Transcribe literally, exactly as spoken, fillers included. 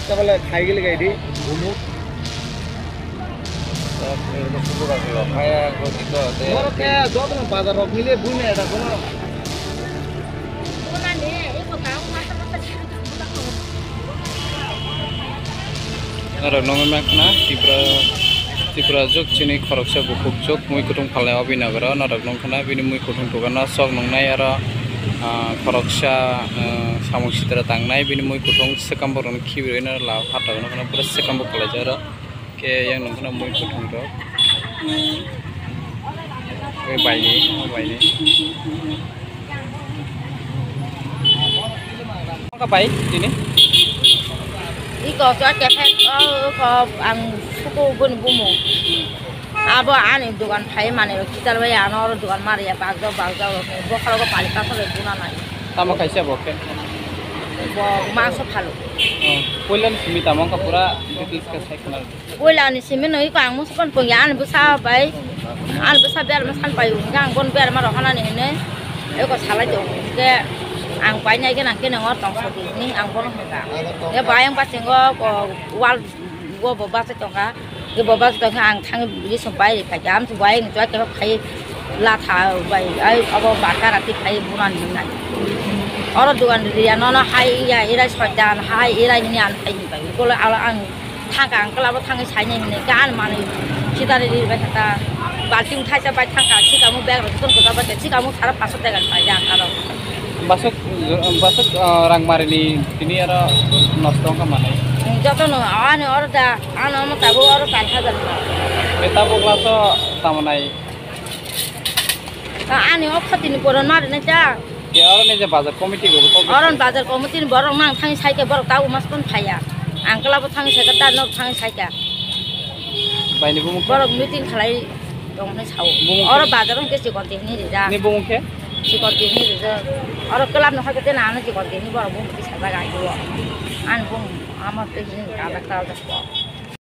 Tabale khai gele gai di, bumu. Oro khe jotono bazar rok mile bume eta kono. Norok nongwi mankha na Tipra, Tipra juk chini khoroksa bukhuk juk mui kutung phalnai o bini nogoro norok nongkha na bini mui kutung dogano sok nongnai aro, ah, khoroksa, ah, samung sitra tangnai bini mui kutung swkang borokno khibiwi no la phataro nongkha na pura swkang bo kwlaijak aro. Khe yang nongkhorna mui kuthum rok. Oi baini, o baini. Ka bai tini? Iko kya kya phek, o, o, ko, ang suku bun bumu. Abo ani dogan phai mane kitar bai ano oro dogan mari ya bagja bagja oro bokhalo ko pali pasal buna nai. Tamo kaisa bo khe? Bo mangso phalo. Oh, puilan simi tamo ka pura details ka sai khna. Puila ni simi no iko ang musu kon pungya ani bwsa bai. Ani bwsa ber ma san pai unga ang bon ber ma rohana ni hine. Eko salai to ke ang pai nai ke nang ke nang or tong so ni ang bon hanga. Ye bai ang ba singo ko wal Bo bo bachai tongkha. Bo bachai tongkha ang thangwi bini song bai ri phaikha. Amtwi bai ni chwla khe phai latha bai ai abo bata rati phai bunani hinai. Oro dogan riya nono hai ya irai soitan hai irai hini ang phai hinbai. Bole alo ang thangkha ang kwlabo thangwi sainai hinwi gan manwi sitari ri bai kha ta. Balting thaisa bai thangkha sikamung bag rok jotoni kwchak bai kha sikamung sara paso tegan pai ang aro. Basuk, basuk, ah, rang marini tini aro nosto wngkha manwi. Jotono ani oro da, ano omo tabuk oro char hajar. Be tabuk laso tamo nai? Ani o khotini boron marinai ta. Ke oro ni je bazar committee go. Oro bazar committee ni borok nang thangwi saikhe borok tabuk mas kon phaiya. Ang kwlabo thangwi saikha ta nok thangwi saikha. Baini bumung khe? Borok meeting khalai tongmani sao. Bumung khe? Oro bazar hwnkhe chikon tihni rijak. Ni bumung khe? Chikon tihni rijak. Oro club no hwnkhe tei nangani chikon tihni borok bumung tisa jaga aio. Ani bumung amo tihni kajak kajak.